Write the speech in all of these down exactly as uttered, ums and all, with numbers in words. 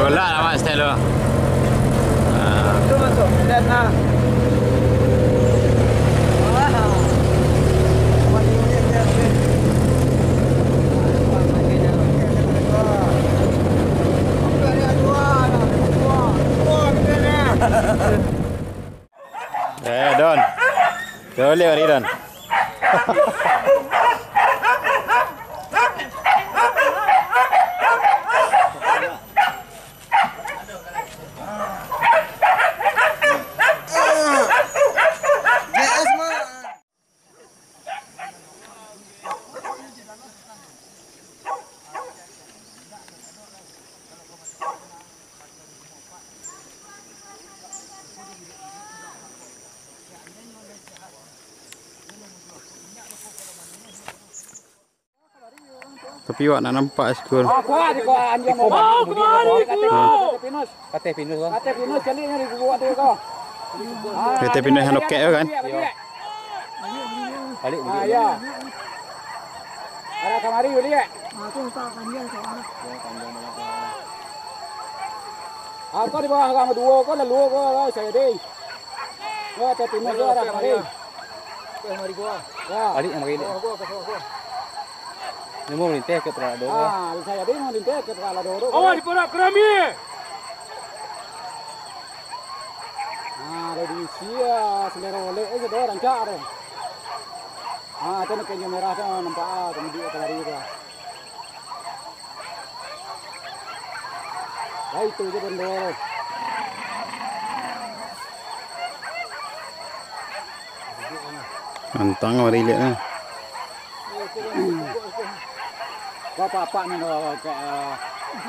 Lah, lah, Mak, style tu. Ah. Tu masuk. Dan, ah. Eh, Don. Boleh, mari, Don. Tapi awak nak nampak sikul. Oh, kemari, kemari. Kateh Pinus, kan? Kateh Pinus, caliaknyo di gubuk tu, ko. Kateh Pinus yang lokek tu, kan? Baliak, baliak. Baliak, baliak. Ah, ya. Arah kamari, baliak. Ah, tu tak panjang, tak arah. Ya, panjang banget. Aku di bawah orang duo ko, lalu ko, saya deh. Ko Kateh Pinus tu arah kamari. Kamari gua. Ya. Baliak yang kamari. Gua, gua, gua, gua. Nyo mau malinteh ka Palado. Ah, bisa jadi malinteh ka Palado tu. Awas diparak kerami. Ah, lah diisi, ah, sandero olek, eh, sudah rancak tu. Ah, tu nak kayu merah tu nampak, ah, kemudian kamari tu. Lah itu je bendera tu. Mantang mari liek nah. Bapak-bapak ni dah, kayak, eh,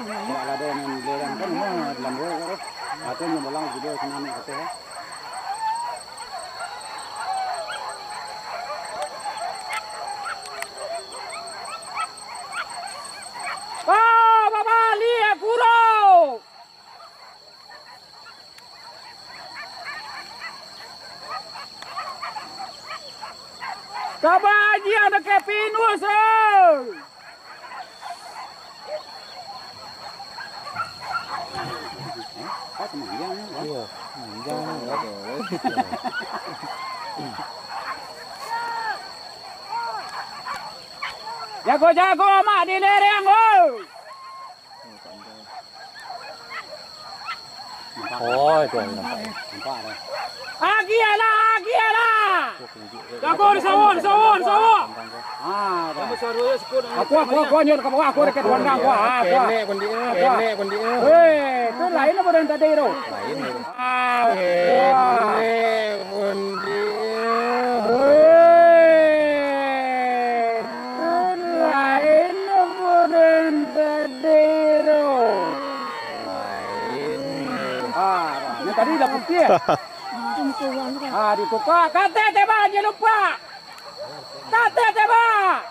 kayak ada yang belerang kan, mah, dalam roh, roh. Aku yang bilang video senang ni kata, ya. Ah, babaliak, Kuro! Kabajian dek Pinus, eh! Iya, panjang, ya. Jago-jago, Mak, di lereng, oi! Oh, itu nampak. Nampak dah. Agiahlah, agiahlah! Jago di sawah, di sawah, di sawah! Ah, dah. Aku, aku, aku, nyur ka bawah, aku dekat wandang, aku, ah, aku. Kenek kundi, kenek kundi. Weh, tu lain apa dengan tadi tu? Lain tu. Ah, kenek kundi. Weh, tu lain apa dengan tadi tu? Ah, ni tadi dah putih. Ah, ditukar. Kateh tebak, jangan lupa. Kateh tebak.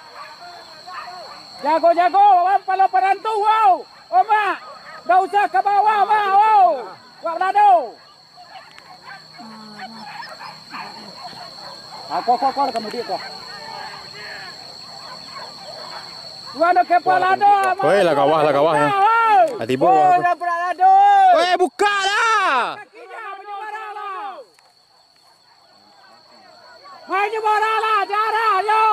Jago-jago, awak palo parantu, wow. Omak, ndak usah ka bawah, Mak, wow. Wak balado. Ah, ko, ko, ko, ka mudik ko. Wah, nak kepala dah. Woi, lah kawah, lah kawah, ya. Oi. Dah tibo. Oi, dah berat dah, doi. Woi, buka lah. Kaki dah, menyuara lah. Menyuara lah, jarah, yo.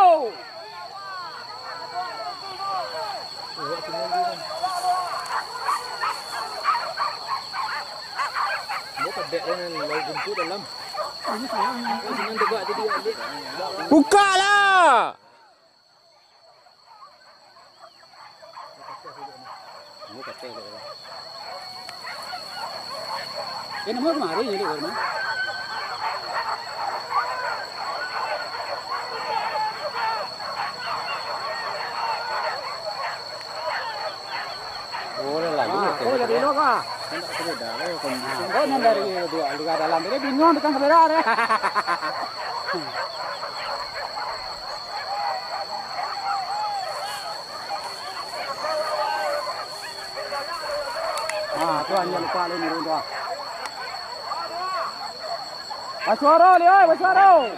Buka lah! Eh, namo kamari jadi rumah? Oh, lah lalu. Ah, oh, jadi lo kah? Kan tak sudah dah, lo kondisi. Ah, kau yang dari dua liga dalam, jadi bingung tukang kamera deh. Ah, tu hanya lupa lu nurun tu, ah. Basuaro, Li, oi, basuaro.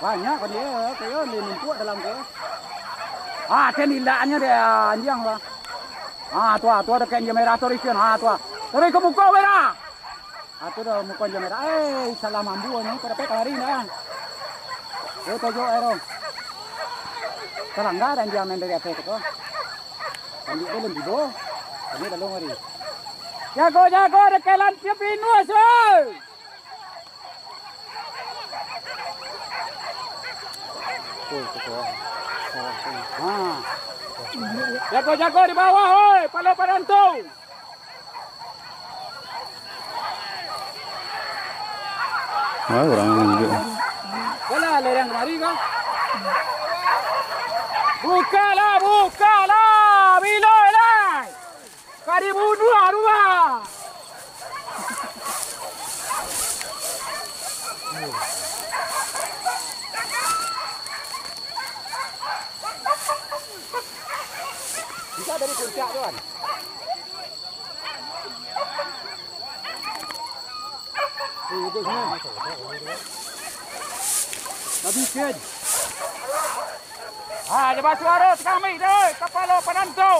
Banyak ko dia, kayo dia numpuak dalam ko. Ah, ten ilaknyo dia anjiang lah. Ah, tu ah, tu ado kain dia merah tu, Rikin. Ah, tu ah. Tarik ka muko, merah. Ah, tu dah muko dia merah. Eh, salah mambu ni, kau dapat lari dah. Oh, tojo aero. Talangga anjiang nan dari atas tu. Lanjut tu lun tibo. Kami dah lari. Jago, jago, dekelan tiap pinus, oi. Jago-jago di bawah, oi, palo parantu. Ah, urang nunjuk. Bola lereng kemari ko. Bukalah, bukalah, bilo lai. Ka dibunuah rumah. Bisa dari puncak tu kan? Habis kan? Ah, coba suara sekarang, deh, kapalo panantu.